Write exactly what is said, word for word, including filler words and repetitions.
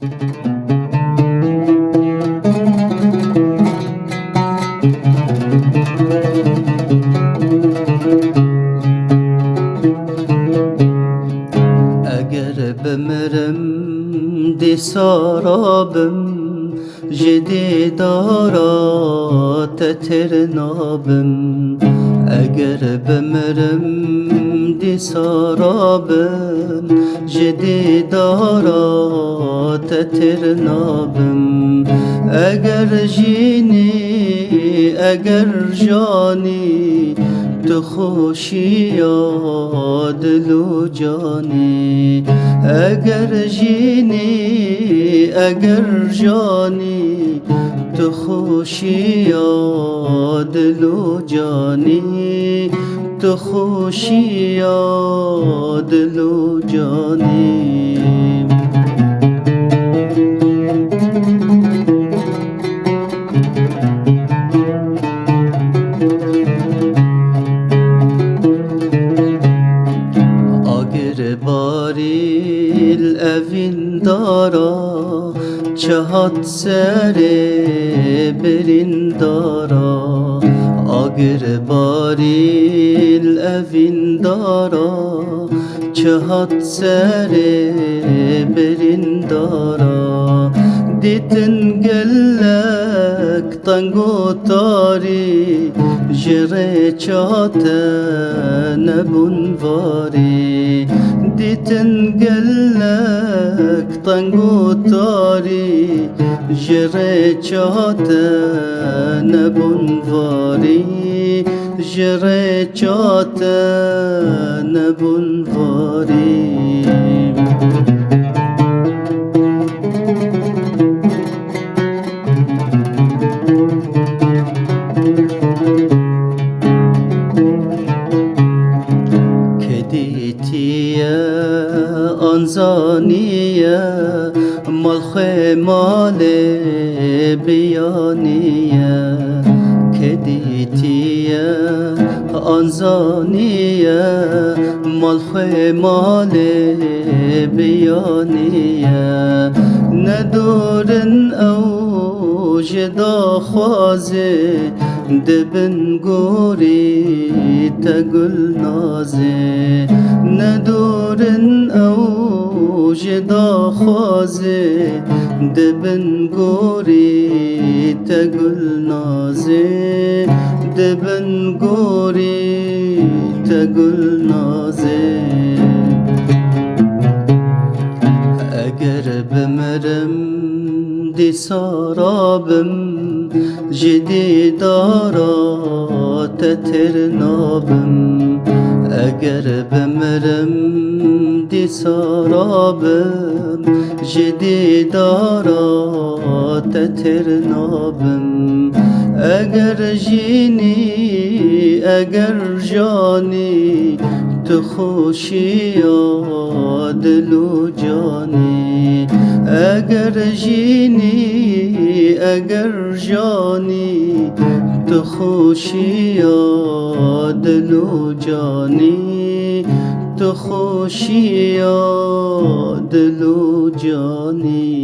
Eger bimirim, dîsa rabim, ji dîdara te têr nabim. Eger bimirim, dîsa rabim, ji dîdara te têr nabim. Eger jînî, eger janî, tu xweşiya dil û canî. Eger jînî, eger janî, tu xweşiya dil û canî, tu xweşiya dil û canî. Agir barî li evîn dara, çi hat serê birîndara. Agir barî li evîn dara, çi hat serê birîndara. Dîtin gelek teng û tarî, ji rêça te nebûn varî. Dîtin gelek teng û tarî, ji rêça te nebûn varî, ji rêça te nebûn varî. Kedî tîye, an zaniye, mal xwe malê biyaniye. Kedî tîye, an zaniye, mal xwe malê biyaniye. Ne dûr in ew ji daxwazê, di bin gorî te gulnazê. Ne dûr in ew ji daxwazê, di bin gorî te gulnazê, di bin gorî te gulnazê. Eger bimirim, dîsa rabim, ji dîdara te têr nabim. Eger bimirim, dîsa rabim, ji dîdara te têr nabim. Eger jînî, eger janî, tu xweşiya dil û canî. Eger jînî, eger janî, tu xweşiya dil û canî, tu xweşiya dil û canî.